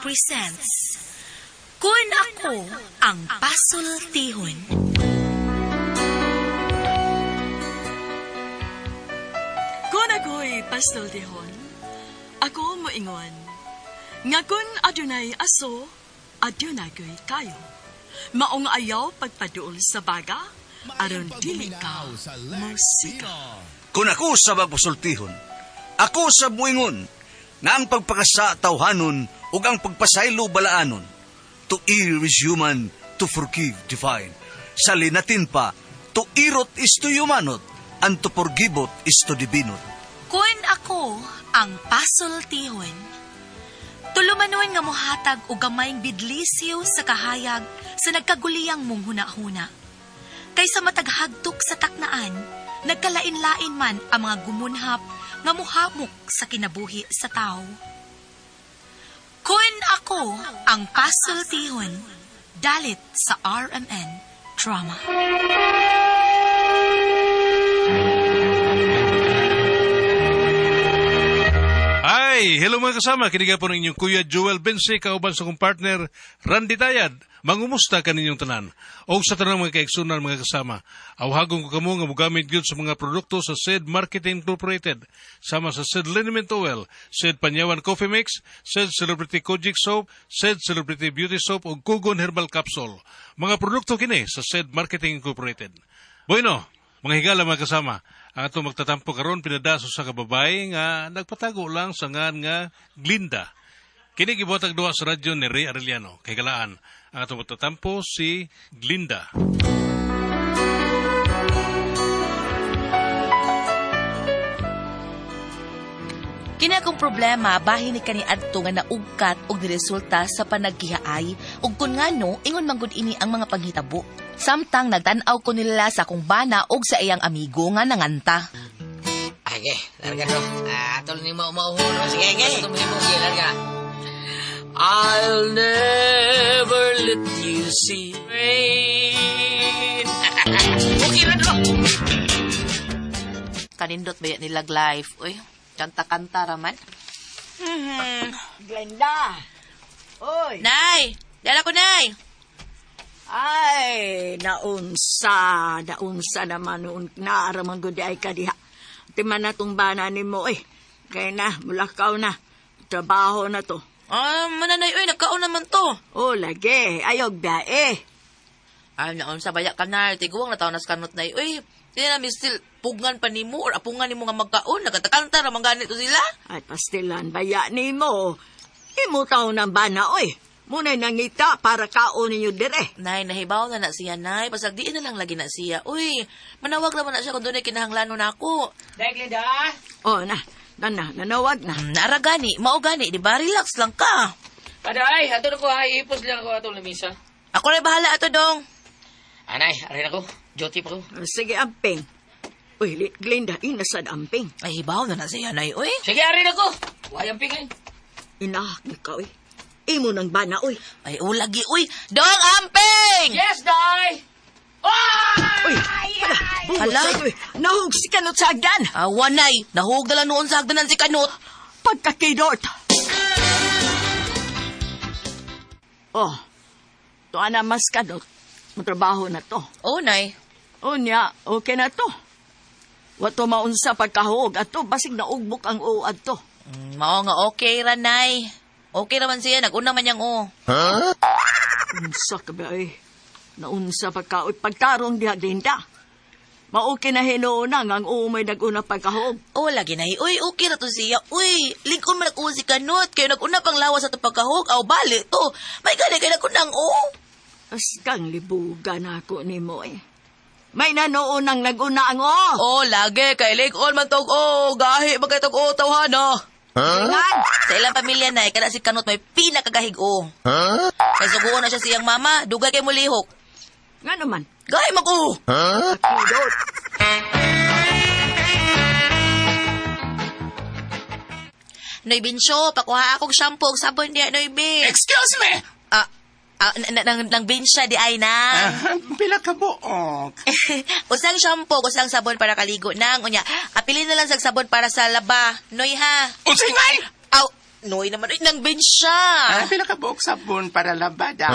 presents Kun Ako Ang Pasultihon. Kung ako'y pastultihon, ako moingon, nga kun adunay aso, adunay ko'y kayo. Maong ayaw pagpaduol sa baga, aron dili ka musika. Kung ako sa magpasultihon, ako sa muingon, nga ang pagpakasa tawhanon ug ang pagpasaylo balaanon. To err is human, to forgive divine. Sa linatin pa, to irot is to humanot, and to forgivot is to divinot. Kun ako ang pasultihon. Tulumanon nga mohatag og gamayng bidlisiw sa kahayag sa nagkaguliyang mong hunahuna. Kaysa mataghagtok sa taknaan, nagkalain-lain man ang mga gumunhap nga muhamok sa kinabuhi sa tao. Kun ako ang pasultihon, dalit sa RMN Drama. Ay, hello mga kasama. Kiniga po ng inyong Kuya Joel Bense, kauban sa kong partner, Randy Tayad. Mangumusta kaninyong tanan. O sa tanang mga kaigsunan mga kasama, awhagon ko kamo nga mogamit gyud sa mga produkto sa SED Marketing Incorporated, sama sa SED Liniment Oil, SED Panyawan Coffee Mix, SED Celebrity Kojic Soap, SED Celebrity Beauty Soap ug Kugon Herbal Capsule. Mga produkto kini sa SED Marketing Incorporated. Bueno, mga higala mga kasama, ang atong magtatampo karon pinadaso sa kababay nga nagpatago lang sa ngan nga Glinda. Kini gibuhatag duha sa radyo ni Ray Arellano. Kay galaan, ang atong magtatampo si Glinda. Kini akong problema bahin ni kaniadto nga naugkat og niresulta sa panagkihaay ug kun ngano ingon man gud ini ang mga panghitabo. Samtang nagtan-aw ko nila sa akong bana og sa iyang amigo nga nanganta. Okay, larga bro. Ah, tol ni mo mauhon. Sige, sige. Gusto mo mo sige, larga. I'll never let you see rain. Okay na bro. Kanindot ba nilag life? Uy, kanta-kanta raman. Glenda. Oy. Nay, dala ko nay. Ay, naunsa, naunsa naman noon naaraman gud ay kadiha. Timan na tong bana nimo eh. Kaya na, mulakaw na. Trabaho na to. Ah, mananay uy, nagkaon naman to. Oh, lagi, ayog biyae. Ay, naunsa baya ka na, tiguang na taon nas kanot nay. Uy, di na still pugngan pa nimo or apungan nimo nga magkaon, nagkatakanta ra man ganito sila. Ay, pastilan baya nimo. Imo taon ng bana oy. Muna'y nangita para kaon ninyo dire. Nay, nahibaw na na siya, nay. Pasag diin na lang lagi na siya. Uy, manawag naman na siya kung doon ay kinahanglano na ako. Dai Glenda. Oh, na, na, na, nanawag na. Naara gani, mao gani, di ba? Relax lang ka. Paday, ato na ko ay ipos lang ako atong lamisa. Ako na bahala ato dong. Anay, arin ako. Duty pa ko. Sige, amping. Uy, Glenda, inasad amping. Ay, hibaw na na siya, nay. Uy, Sige, arin ako. Wayang pingay. Inahak ni ka, oy. Imo ng bana, oy. ay, ulagi, uy. Dong amping! Yes, Dai. Ah! Uy, hala, Hala. hala. Uy, nahug si kanot sa agdan. Awa, nay. Nahug na lang noon sa hagdanan si Kanot. Pagkakidot. Oh, tuwa na mas kanot. Matrabaho na to. Oh, nay. O niya, okay na to. Wato maunsa pagkahuog ato, basig naugbok ang oo adto. Mao nga, okay ra, nay. Okay raman siya. Nag-una man niyang o. Unsa ka ba eh? Naunsa pagka, uy, pagtarong diha Linda. Mauki na hinuuna nga ang oo may nag-una pagkahuog. Oh, lagi na. Uy, okay ra to siya. Uy, lingkon man nag si Kanot. Kayo nag-una pang lawas sa to pagkahug. Aw, bali to. May gani kayo nag-unang o. Askang libugan ako nimo eh. May nanoon ang nag-una ang oo. Oh, lagi. Kay lingkon man tog o. Gahi man kay tog o, tawhana. Huh? Sa ilang pamilya na, kada si Kanot may pinakagahig o. Huh? Kay suguon na siya siyang mama, dugay kay mulihok. Nga naman. Gahi mag o. Akidot. Noy Binsyo, pakuha akong shampoo ug sabon diya, Noy Bin. Excuse me! Ah, ah, nang binsya di ay na. Ah, pila ka buok. Usang shampoo, usang sabon para kaligo nang unya. Apilin na lang sa sabon para sa laba. Noy ha. Unsay ngay? Aw, Noy naman, ay, nang binsya. Ah, pila ka buok sabon para labada.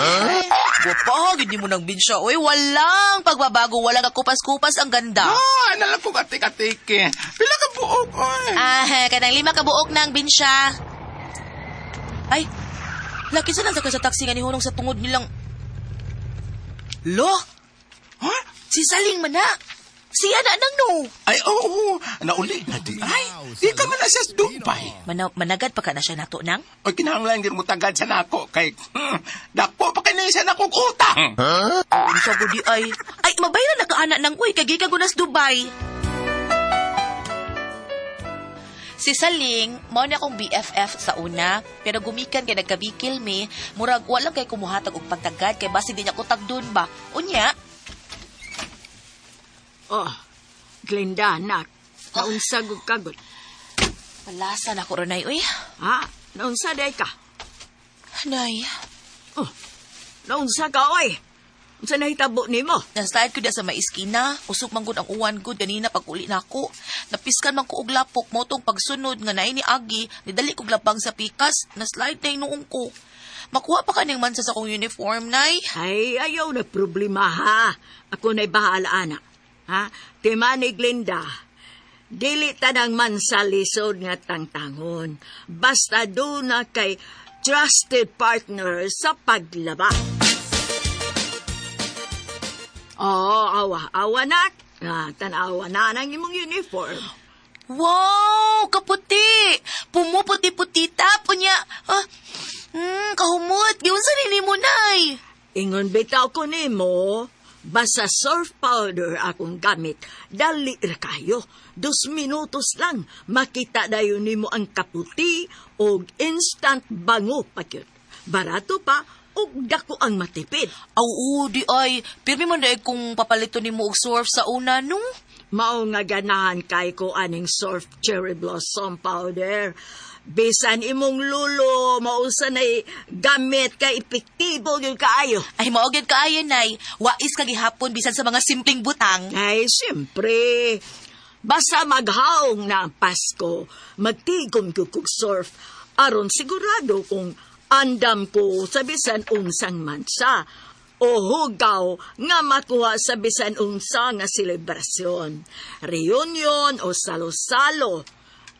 Guwapo, gid mo nang binsya. Uy, walang pagbabago, walang kakupas-kupas ang ganda. Oh, ano lang kong atik-atike. Pila ka buok, oy. Ah, kanang 5 ka buok ng binsya. Ay, laki sa nasa ka sa taxi nga nihunong sa tungod nilang... Lo? Ha? Si Saling man na. Siya na nang no. Ay, oo. Nauli na di. Ay, di ka man na siya sa Dubai. Managad pa ka na siya nato nang? O kinahanglan din mo tagad sa nako. Kay, dako pa kini siya nakong utang. Unsa ko di ay. Ay, mabayra na ka anak nang uy, kay gikan ko na sa Dubai. Si Saling, mao na akong BFF sa una, pero gumikan kay nagkabikil mi, murag walang kay kumuhatag og pagtagad kay basi di niya ko tagdon ba. Unya, Oh, Glinda, anak. Naunsa gud kagod. palasa na ko ronay uy. Ha? Naunsa day ka? Nay, Oh, naunsa ka, oy. Unsa nahitabo nimo? naslide ko da sa maiskina, usok man gud ang uwan gud ganina pag uli nako. Napiskan man ko og lapok mo tong pagsunod nga naay ni Agi, nidali kog labang sa pikas, naslide na hinuong ko. Makuha pa kaning mansa sa akong uniform, nay. Ay, ayaw na problema, ha? Ako na'y bahala, anak. Ha? Tima ni Glinda, dili tanang mansa lisod nga tangtangon. Basta doon na kay trusted partner sa paglaba. Oo, awa, awa na. Ah, tanawa na ng imong uniform. Wow, kaputi! Pumuputi-puti tapo niya. Ah, kahumot. Giunsa ni mo, nay. Ingon bitaw ko nimo, basta surf powder akong gamit. Dali ra kayo. 2 minutos lang makita dayon nimo ang kaputi og instant bango pa gyud. Barato pa og dako ang matipid. Aw, oo, di ay. Pirmi man dahil kung papalito nimo og surf sa una, no? Mao nga ganahan kay ko aning surf cherry blossom powder. Bisan imong lulo, mausa na'y gamit kay epektibo gyud kaayo. Ay, mao gyud kaayo, nay. Wais ka gihapon bisan sa mga simpleng butang. Ay, siyempre. Basta maghaong na ang Pasko, magtigom ko kog surf, aron sigurado kung andam ko sa bisan unsang mansa o hugaw nga makuha sa bisan unsa nga selebrasyon. Reunion o salo-salo.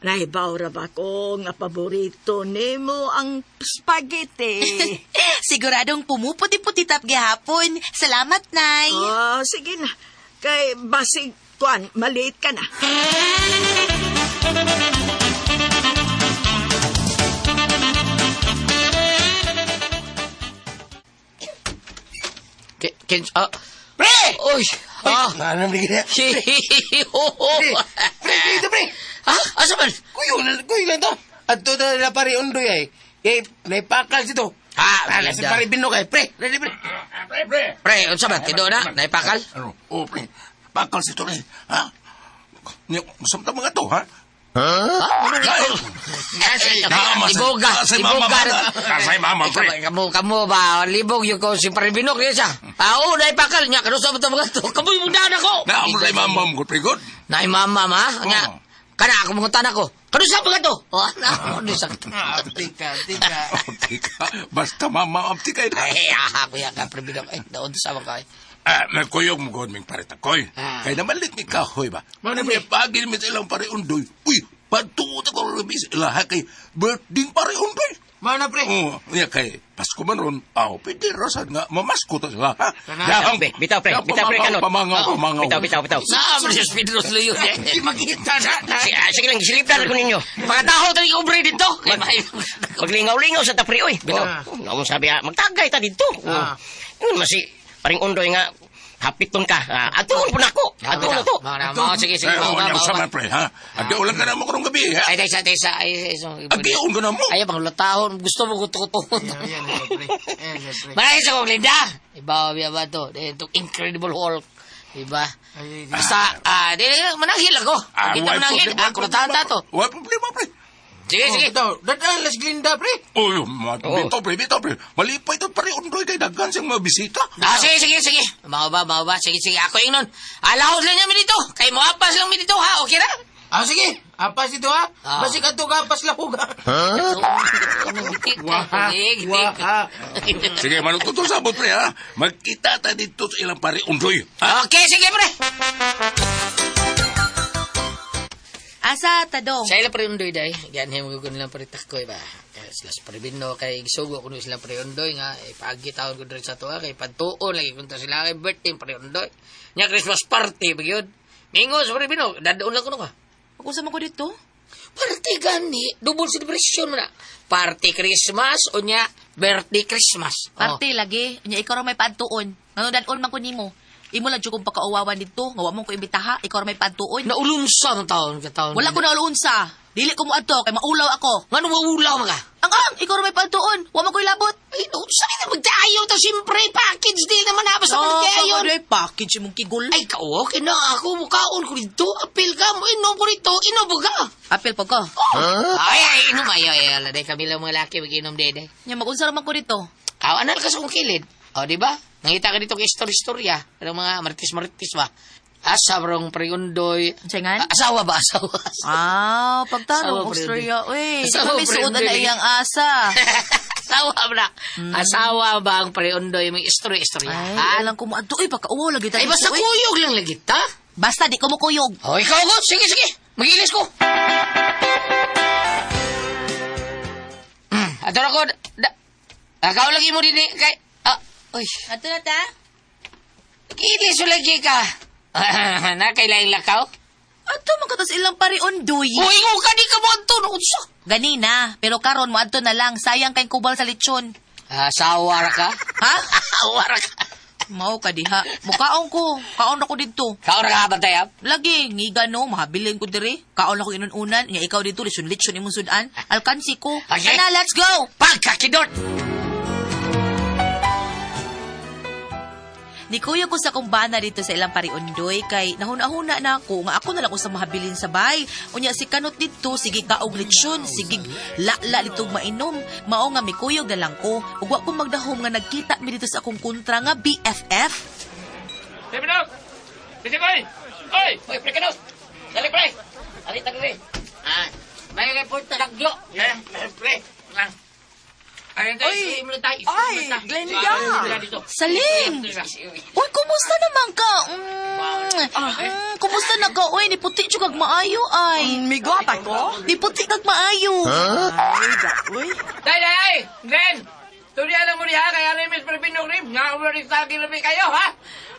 Nahibaw ra ba ko nga paborito nimo ang spaghetti? Siguradong pumuputi-puti tap gihapon. Salamat, nay. Oh, sige na. Kay basig kuan, maliit ka na. Pre! Uy! Ah! Ano bigyan? Pre! Pre, dito, pre! Ha? Asa man? Kuyo, kuyo lang to. At to na pare undoy ay. Eh, naipakal dito. Ha, Ah, nasa pare binok ay. Pre, ready, pre. Pre, pre. Pre, unsa man? Tido na? Naipakal? Ano? Oh, pre. Pakal si to, pre. Ha? Masam ta mga to, ha? Liboga, liboga. Kasay mama, pre. Kamu, kamu ba? Libog yung ko si Pare Binok niya siya. Ah, oo, naipakal niya. Kano sa mga to? Kamu yung daan ako. Na, amo na mama mo, pre, good. Nay mama, ma. Nga. Kana ako mga ako. Kano sa mga to? Oh, na, ano sa Tika, tika. Tika. Basta mama, am tika. Ay, ah, kuya ka, Pare Binok. Ay, daon sa mga kay. Ah, nagkuyog mo god ming pare takoy. Ah. Kay namalit ni kahoy ba? Mano may pagil mi sa ilang pare undoy. Uy, patuot ako rin sa ilaha kay birthday pare undoy. Mana pre? Oh, niya kay Pasko man ron. Aw, pwede rasad nga mamasko ta sila. Ha? Be, bitaw pre, bitaw pre kanot. Pamangaw, pamangaw. Bitaw, bitaw, bitaw. Saan mo siya Pedro Luyo? Di makita na. Sige lang, silip na ko ninyo. Pagkataho tayo yung ubre dito. Kay Maglingaw-lingaw sa tapri, oy. Bitaw. Oh, sabi, magtagay ta dito. Ah. Yun, masi, paring undoy nga, hapiton ka. Atuon po na ako. Atuon na to. Mga, sige, sige. Eh, oh, niya usaman pre, ha? Agi ulang ka na mo karong gabi, ha? Ay, taysa, taysa. Ay, ay, Agi ulang ka na mo. Ay, panglatahon. Gusto mo gusto-gusto. Maraming sa kong Linda. Iba, iba ba to? Itong Incredible Hulk. Diba? Basta, di, mananghil ako. Kita mananghil. Kuratahan ta to. Why problema, pre? Sige, sige. Dadalas Glinda, pre. Uy, bitaw pre, bitaw pre. Malipay ito pare undoy kay daghan siyang mga bisita. Sige, sige, sige. Mao ba, mao ba? Sige, sige. Ako yung nun. Alahod lang namin dito. Kay moapas lang mi dito, ha? Okay ra? Ah, sige. Apas ito ha. Ah. Basig ato ka, apas lahog ha. Wah, Wah. Sige, manong sabot pre ha. Magkita ta dito sa ilang pare undoy. Ha? Okay, sige pre. Asa tadong? Sa ila pre undoy day, ganhi mo gud nilang pre takoy ba. Eh, sila sa prebino kay gisugo kuno sila pre undoy nga ipaagi taon ko diri sa tuwa kay pantuon lagi kunta sila kay birthday pre undoy. Nya Christmas party ba gyud. Mingo sa prebino, dadon lang kuno ka. Pag-usa man ko dito. Party gani, double celebration mo na. Party Christmas o nya birthday Christmas. Oh. Parte lagi. Unya ikaw ra may paadtuon. Ngano dadon man ko nimo. Imo lang jud kong pakauwawan dito. Nga wa mo ko imbitaha, ikaw ra may paadtuon. Naulunsa ang taon ka taon. Wala ko naulunsa. Dili ko moadto kay maulaw ako. Ngano maulaw man ka? Ang ikaw ra may paadtuon. Wa man ko ilabot. Ay, no, sa na magdaayo ta siyempre package deal naman na basta Oh, magdaayo. ay package imong kigol. Ay, ka okay na ako mukaon ko dito. Apil ka mo inom ko dito, inom ka. Apil po ko. Oh. Ay, ay, inom ay ay, ay, ay, kami lang mga laki mag-inom dede. Nya magunsa ra man ko dito. Aw, anal ka sa kong kilid. O, di ba? Nangita ka dito kay istorya-istorya. Ano mga maritis-maritis ba? Asa brong preundoy. Unsay ngan? Asawa ba? Asawa. Ah, pagtarong Asawa, Australia. Uy, di Asawa, ba may suot na Preundoy. iyang asa? Asawa ba na? Asawa ba ang preundoy? May istorya-istorya. Ay, alam ko mo adto. Uy, pagkauwaw lagi tayo. Ay, basta Uy, kuyog lang lagi ta. Basta di ko mo kuyog. O, ikaw ko. Sige, sige. Mag-ilis ko. Ato na ko. Ikaw lagi mo din eh. Kay, uy. Ato na ta. Ilis mo lagi ka. Na, kailangan lakaw? Ato man katas ilang pariundoy. Uy, ikaw ka di ka mo ato. Unsa? Ganina, pero karon mo adto na lang. Sayang kay kubal sa lechon. Asawa ra ka? Ha? Asawa ra ka. Mao ka diha. Mukaon ko. Kaon na ko didto. Kaon ra ka bantay, ha? Lagi, ngiga no, mahabilin ko diri. Kaon na ko inununan. Nga ikaw dito, lechon lechon imong sudan. Alkansi ko. Okay. Ana, let's go! Pagkakidot! Nikuyo ko sa kumbana dito sa ilang pariundoy kay nahuna-huna na ako nga ako na lang usang mahabilin sa bay. Unya si kanot dito sige kaog lechon, sige la-la dito mainom. Mao nga mikuyog na lang ko. Ug wa ko magdahom nga nagkita mi dito sa akong kontra nga BFF. Teminok! Bisikoy! Oy! Oy, pre kanot! Dali, pre! Alita pre! Ah, may report na lagyo. Eh, pre. Ah. Ayun tayo, Oy! isuwi tayo. Ay, Glenda! Saling! Uy, kumusta naman ka? Kumusta na ka? Uy, niputi jud kag maayo ay. Migwapa ko? Niputi kag maayo. Ay, da, uy. Day, day, ay! Glenn! Turiya lang mo niya, kaya rin Miss Perpino Rim. Nga, rin sa akin kayo, ha?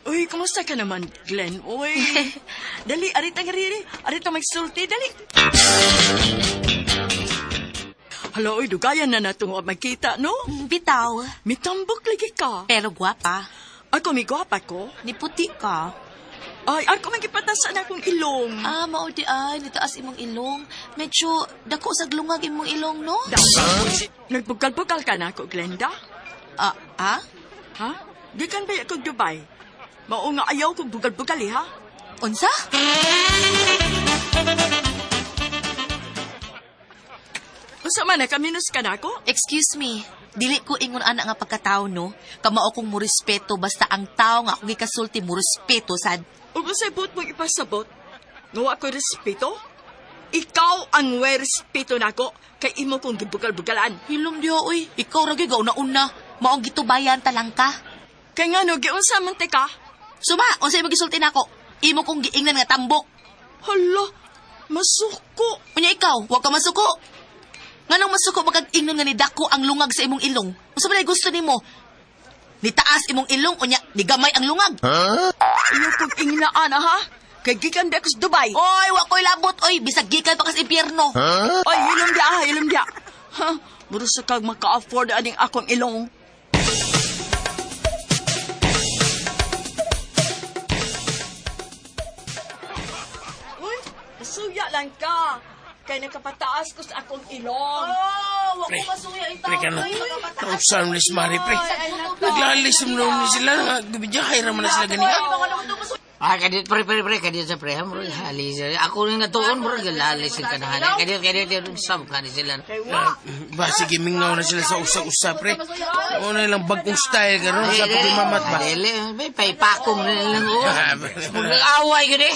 Uy, kumusta ka naman, Glenn? Uy. Dali, arit ang riri. Arit ang magsulti, dali. Hala, uy, dugayan na natong magkita, no? Bitaw. Mitambok lagi ka. Pero gwapa. Ako, may gwapa ko. Niputi ka. Ay, ako magipatasan akong ilong. Ah, mao di ay, nitaas imong ilong. Medyo dako sa glungag imong ilong, no? Nagbugal-bugal ka na ako, Glenda. Ah, ah? Ha? Gikan ba ako Dubai? Mao nga ayaw kong bugal-bugal, eh, ha? Unsa? Unsa man, nakaminus ka na ako? Excuse me. Dili ko ingon ana nga pagkatao, no? Kamao kong morespeto basta ang tao nga akong gikasulti morespeto sad. Ug unsay buot mong ipasabot? Nga wa ko'y respeto? Ikaw ang way respeto nako kay imo kong gibugal-bugalan. Hilom diha oy, ikaw ra gyud gauna-una. Maong gitubayan ta lang ka. Kay ngano giunsa man te ka? Suma, unsay imong gisulti nako? Imo kong giingnan nga tambok. Hala, masuko. Unya ikaw, wa ka masuko. Nganong masuko magag ingnon nga ni dako ang lungag sa imong ilong? Unsa man gusto nimo? Nitaas imong ilong unya nigamay ang lungag. Ayaw kong ingnaan, ha? Kay gikan ba ako sa Dubai. Oy, wa ko'y labot oy, bisag gikan pa ka sa impyerno. Oy, ilong diya, ha, ilong diya. Ha? Muro sa kag maka-afford aning akong ilong. Uy, masuya lang ka. Kay nakapataas ko sa akong ilong. Oh, wa Pre, ko masuya itaw. Pre, kano? Nausan mo ni si Mari, pre. Naglalis mo ni sila. Gubidyahay raman na sila ganiha. Ah, kadiyot, pre, pre, pre, kadiyot sa pre, ha, murag, halis. Ako rin natuon, murag, lalis yung kanahan. Kadiyot, kadiyot, kadiyot, sab, kani sila. Ba, sige, mingaw na sila sa usag-usap, pre. Una lang bagong style, gano'n, sa pagkimamat ba? Dili, may paipakong na lang, oh. Murag, away, gani.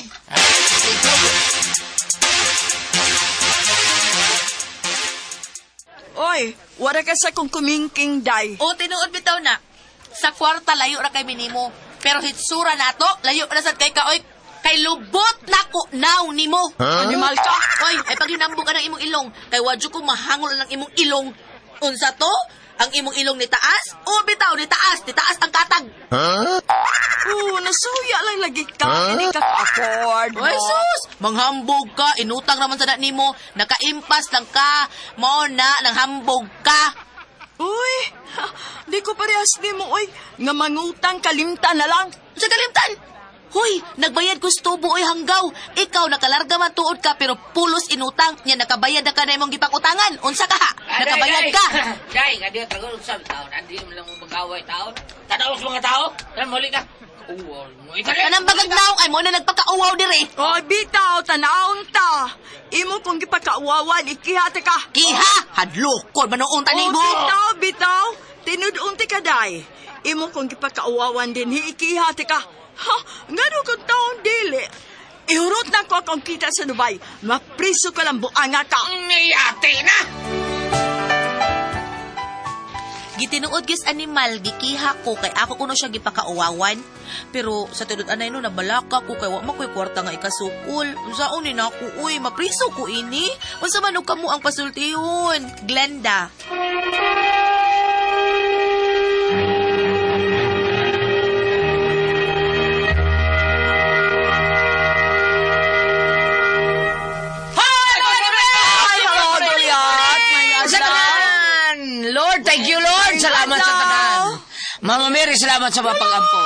Oy, wala ka sa kong kumingking, day. O tinuod bitaw na. Sa kwarta layo ra kay minimo. Pero hitsura nato, layo ra sad kay ka oy. Kay lubot na ko now nimo. Animal ka. Oy, ay paghinambog ka ng imong ilong. Kay wadyo ko mahangol ng imong ilong. Unsa to? Ang imong ilong ni taas? O bitaw ni taas, ni taas ang katag. Oo, nasuya lang lagi ka. Hindi ka ka-afford. Oy sus, manghambog ka, inutang naman sa nimo, nakaimpas lang ka. Mao na nanghambog ka. Uy, ha, di ko parehas ni mo, uy. Nga mangutang kalimtan na lang. Sa kalimtan. Hoy, nagbayad ko sa tubo oy hanggaw. Ikaw nakalarga man tuod ka pero pulos inutang nya nakabayad na ka na imong gipangutangan. Unsa ka ha? Nakabayad ka. Day, kadiyo tagol sa taon. Andi mo lang mo mag-away taon. Tanaw sa mga tao. Tara, muli ka. Uwaw mo. Itali. Kanang bagag naong ay mo na nagpakauwaw dire. Oy, bitaw, tanawon ta. Imo kong gipakauwawan, ikihata ka. Kiha, hadlokon manuon ta Oh, nimo. bitaw, bitaw. Tinud-unti ka, day. Imo kong gipakauwawan din, hiikihata ka. Ha, ngano kong taong dili. Ihurot na ko akong kita sa Dubai. Mapriso ka lang buanga ka. Ate na! Gitinuod gis animal gikiha ko kay ako kuno siya gipakauwawan. Pero sa tinud anay no nabalaka ko kay wa man koy kwarta nga ikasukol. Unsaon ni nako uy, mapriso ko ini. Unsa man og kamo ang pasultihon? Glenda. Ay, hello, Goliath. May Sa tanan! Lord, thank you, Lord. Salamat sa tanan. Mama Mary, salamat sa mapagampo.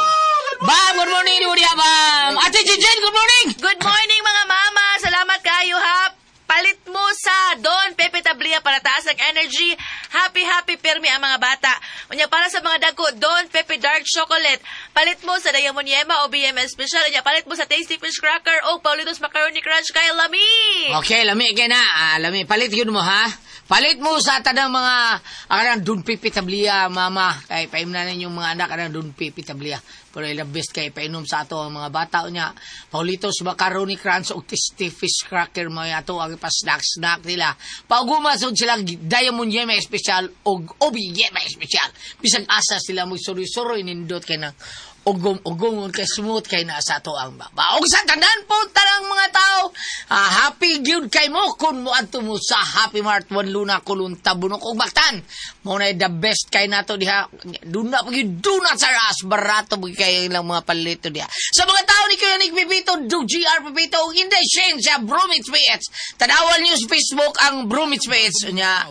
Bam, good morning, Udi Bam. Ate Jijen, good morning. Good morning mga mama. Salamat kayo ha. Palit mo sa Don Pepe Tablia para taas ang energy. Happy happy pirmi ang mga bata. Unya para sa mga dagko Don Pepe Dark Chocolate. Palit mo sa Diamond Yema o BMS Special. Unya palit mo sa Tasty Fish Cracker o Paulitos Macaroni Crunch kay Lami. Okay, lami kay na. Ah, lami. Palit yun mo, ha? Palit mo sa tanang mga kanang Don Pepe Tablia, mama. Kay paim na ninyong mga anak kanang Don Pepe Tablia. Pero ilang best kay painom sa ato ang mga bata niya. Paulitos Macaroni Crunch o Tasty Fish Cracker mo ato ang ipa-snack-snack nila. Pauguma sud sila Diamond Yema Special o Obi Yema Special. Bisag asa sila mo suroy-suroy nindot kay nang ugong-ugongon kay smooth kay na sa ato ang baba. Og sa tanan po tanang mga tao, happy gyud kay mo kung moadto mo sa Happy Mart One Luna Kulon Tabunok ug Mactan. Mao na the best kay nato diha. Duna pa gyud duna sa ras barato gyud kay ilang mga palito diha. Sa mga tao ni Kuya Nick Pipito, Dug GR Pipito ug Inday Shane sa Bromits PH. Tanawan niyo sa Facebook ang Bromits PH nya.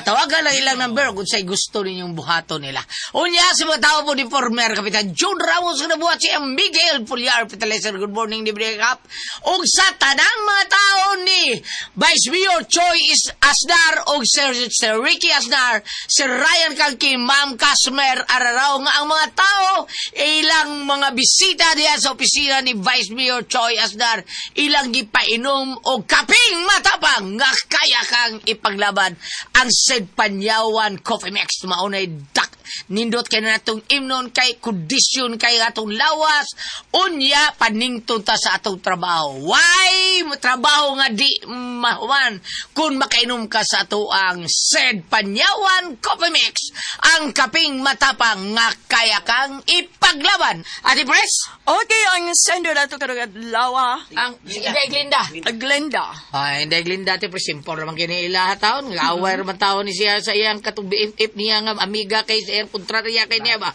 Tawagan lang ilang number kung say gusto ninyong buhaton nila. Unya sa mga tao po ni former Kapitan John Ramos nga nabuhat si Miguel Pulyar Pitaleser. Good morning ni Break Up. Og sa tanang mga tao ni Vice Mayor Choi is Asnar og Sir Ricky Asnar, Sir Ryan Kalki, Ma'am Casmer Ararao nga ang mga tao ilang mga bisita diha sa opisina ni Vice Mayor Choi Asnar ilang gipainom og kaping matapang nga kaya kang ipaglaban ang Sid Panyawan Coffee Mix. Maunay dak nindot kay natong imnon kay kondisyon kay atong lawas unya panington ta sa atong trabaho. Why trabaho nga di mahuman kung makainom ka sa ato ang Sid Panyawan Coffee Mix, ang kaping matapang nga kaya kang ipaglaban. Ate Pres? Okay, ang sender nato karong adlaw, ah. Ang Inday Glinda. Glenda. Ay, Inday Glinda, Ate Pres, simple naman kini ila taon. Away naman taon ni siya sa iyang katong BFF niya nga amiga kay sa iyang kontrarya kay niya ba.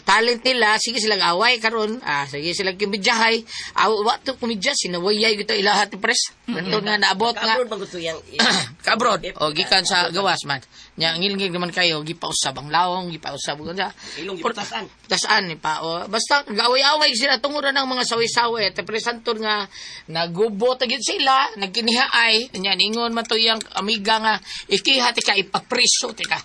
Talent nila, sige silang away karon, sige silang kumidyahay. Wa to kumidya sinawayay gito ilaha Ate Pres. Ganito nga naabot nga. Kaabroad ba gusto yang Kaabroad. O gikan sa gawas man. Nya ngilngig naman kayo gipausab ang lawong, gipausab ko sa Ilong giputasan. Putasan ni pa. O, basta gaway-away sila tungod ng mga saway-saway. At presanton nga nagubot agad sila, nagkinihaay. Nya ningon man to iyang amiga nga ikiha tika ipapriso tika.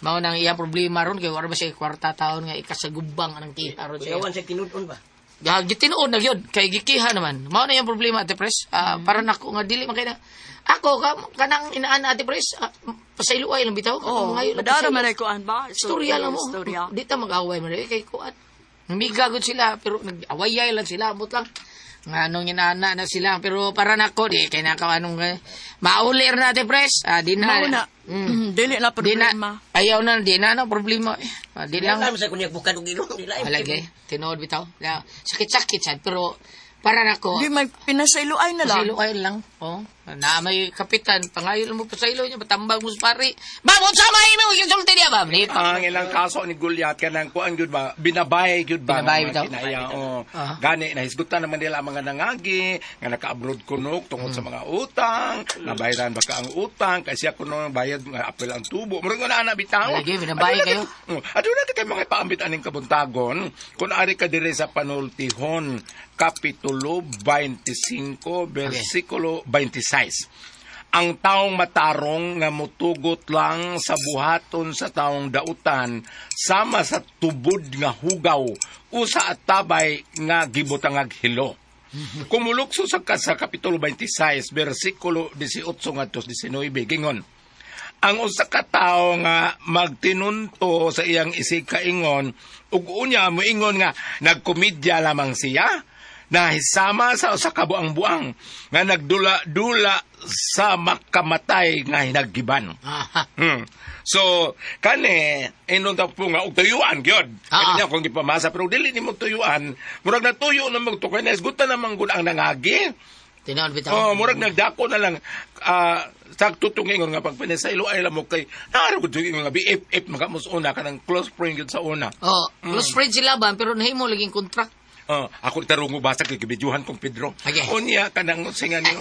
Mao nang iyang problema ron kay wala ba siya kwarta taon nga ikasagubang anang kiha ron siya. Kuyawan sa tinud-on ba? Gitinuod na yun. Kay gikiha naman. Mao na yung problema, Ate Pres. Para nako nga dili man kay na. Ako, kanang inaan Ate Pres, pasayloay lang bitaw. Oh, madara man ay kuan ba? Istorya lang mo. Istorya. Di ta mag-away man. Kay kuan. Namigagod sila, pero nag-awayay lang sila. Amot lang. Nga anong inana na sila. Pero para nako, di kay nako anong maulir natin, pres. Ah, di na. Mao na. Dili na Di na, problema. ayaw na, di na, no, problema. Ah, di lang. Alam sa kunyag bukan og ilong nila. Alagay, tinuod bitaw. Na, sakit-sakit sad, pero para nako, Di may pinasailuay na lang. Pasaylo ay lang. Oh, na may kapitan, pangayo mo pasaylo niya, batambag mo sa pari. Bam, unsa may imo gisulti niya, bam? Ni- Ang ilang kaso ni Goliath kanang kuan gyud ba binabay gyud ba Binabay mga bitaw. kinaya, oh. Ah. Gani nahisgutan naman nila ang mga nangagi nga naka-abroad kunok tungod sa mga utang, nabayaran ba ka ang utang kasi ako no bayad nga apel ang tubo. Murag nga na bitaw. Lagi, binabay Aduna kayo. Aduna ka kay mga paambit aning kabuntagon kun ari ka diri sa panultihon kapitulo 25 bersikulo 26. Ang taong matarong nga mutugot lang sa buhaton sa taong dautan sama sa tubod nga hugaw usa at tabay nga gibutangag hilo. Kumulukso sa ka sa kapitulo 26 bersikulo 18 ngadto 19 gingon. Ang usa ka tawo nga magtinunto sa iyang isig kaingon ug unya moingon nga nagkomedya lamang siya nahisama sa usa ka buang-buang nga nagdula-dula sa makamatay nga hinaggiban. Aha. So kani inon ta po nga og tuyuan gyud. Ah. Kani niya kung gipamasa pero dili nimo tuyuan, murag natuyo na magtukay na isgutan naman gud ang nangagi. Tinuod bitaw. Oh, murag nagdako na lang sakto tong ingon nga pag pinasaylo ay lamok kay naaro gud ingon nga BFF makamos una kanang close friend gyud sa una. Oh, close friend sila ba, pero nahimo laging contract. Oh, ako tarong basa kay gibidyuhan kong Pedro. Okay. Unya kanang singa ni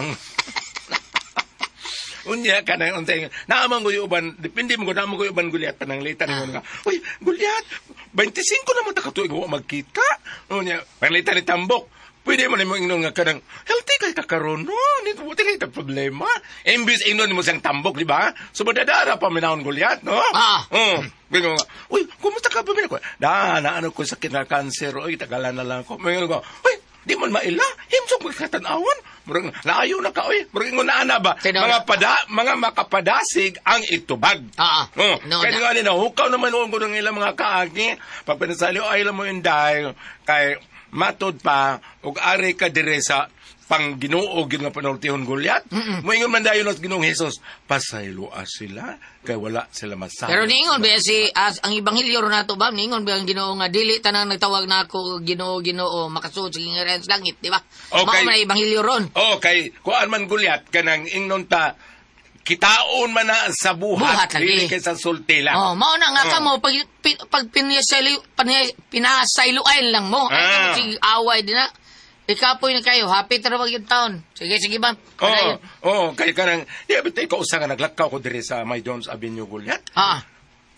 Unya kanang unsay naamang ko uban depende mo ko naamang ko uban Gulyat panang lita ni nga. Uy, Gulyat, 25 na mo ta katuig wa magkita. Unya, panglita ni Tambok. Pwede mo nimo ingnon nga kanang healthy kay ka karon no, nito mo kay problema. Imbis ingnon mo siyang tambok, di ba? So madadara pa minahon Gulyat, no? Ah. Oh, bingo nga. Uy, kumusta ka ba? Ko? Da, naano ko sakit na cancer. Uy, tagalan na lang ko. Mingon ko, uy, di man maila. Himsog magkatanawan. Murag, naayo na ka, uy. Murag, ingon na ana ba? Tinaw Mga na. pada, mga makapadasig ang itubag. Ah, ah. Oh, No, kaya na. nga nila, hukaw naman noon ko ng ilang mga kaagi. Pag pinasali, ay alam mo yung dahil kay matod pa, ug ari ka dire sa pang Ginoo gyud nga panultihon Goliat. Moingon man dayon sa Ginoong Hesus, pasayloa sila kay wala sila masabi. Pero niingon ba si as, ang ebanghelyo ron nato ba niingon ba ang Ginoo nga dili tanang nagtawag na ako Ginoo Ginoo makasuod sa gingharian sa langit, di ba? Okay. Mao man ang ebanghelyo ron. Oh, kay kuan man Goliat kanang ingnon ta kitaon man na sa buhat, Buhat lagi. dili kay sa sulti lang. Oh, mao na nga Oh. kamo pag pag pinasayloan lang mo. Ay Ah. sige away din na. Ikapoy na kayo, happy ra yung taon. Sige, sige ba? Oh, oh, kay kanang di ba ikaw usa nga naglakaw ko diri sa May Jones Avenue Goliat. Ah.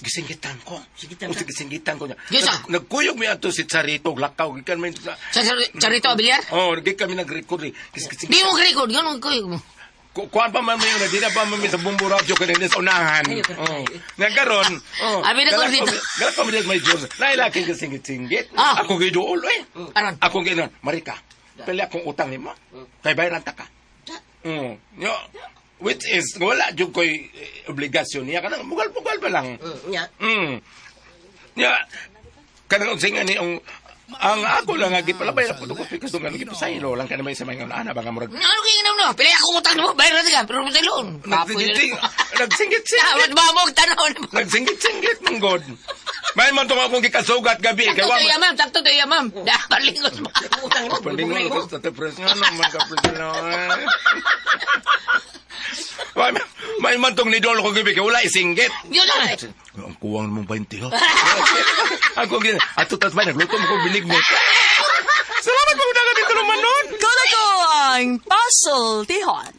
Gisinggitan ko. Gisinggitan ko. Gisinggitan ko niya. Gisa. Nagkuyog mi ato si Charito, lakaw gikan mi sa Sa Charito Abiliar? Oh, gikan mi nag-record. Eh. Di mo record, ganun kuyog mo. Kuan pa man mo yun, di na pa man mi sa Bumbo Radyo kanina sa unahan. Oh. Nga karon, oh. Abi na ko dito. Galak ko mi may Jones. Nailaking gisingit-singgit. Ah. Ako giduol eh. Aron. Ako ginon, Marika. Pili akong utang nimo. Kay bayaran ta ka. Yo, which is wala jud koy obligasyon niya kanang mugal-mugal pa lang. Nya. Ya, kanang unsay nga ni ang ako lang nga gipalabay na puto ko pikas nga gipasaylo lang kanang may sa mga ana ba nga murag Ano kay ginam no? Pili ako utang mo, bayar na ka, pero pasayloon. Nagsingit-singit. Dapat ba mo tanaw na mo? Nagsingit-singit mong god. May man tong akong gikasugat gabi kay Sakto wa to iya, ma'am. Sakto to iya, ma'am. Dapat lingos ba? Utang mo. Palingon ko sa tepres nga naman ka May man tong nidolo ko gabi kay wala isinggit. Yun lang. Ang kuwang mong 20 ho. Ako gin ato tas bay nagluto mo ko binig mo. Salamat po dagat dito naman nun. Ko ang Pasultihon.